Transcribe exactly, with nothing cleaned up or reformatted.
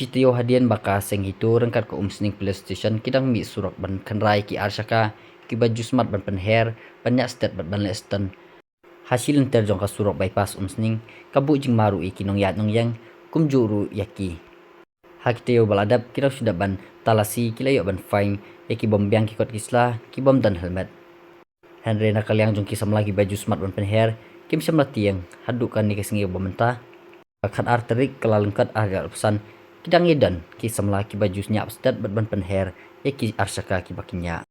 Taïew hadien ba ka seng HITO ryngkat ka Umsning Police Station ki dang mih surok ban kynra ïa ki ar shaka kiba ju smat ban pynher ban ñiah stet bad ban leh stunt. Ha shi lynter jong ka surok bypass Umsning, ka buh jingma ruh ïa ki nongïaid nongïeng, kumjuh ruh ïa ki. Ha ki taïew ba la dep ki nongshong ban talasi ki la ïoh ban fine ïa ki bym biang ki kot ki sla, ki bym don helmet. Hynrei na ka liang jong ki samla kiba ju smat ban pynher, kim shym la tieng haduh kane ka sngi ba mynta. Ka khatar tarik Kyllalyngkot arhajar arphew san, ki dang ïadon ki samla kiba ju ñiah stet bad ban pynher ïa ki ar shaka kiba ki ñiah.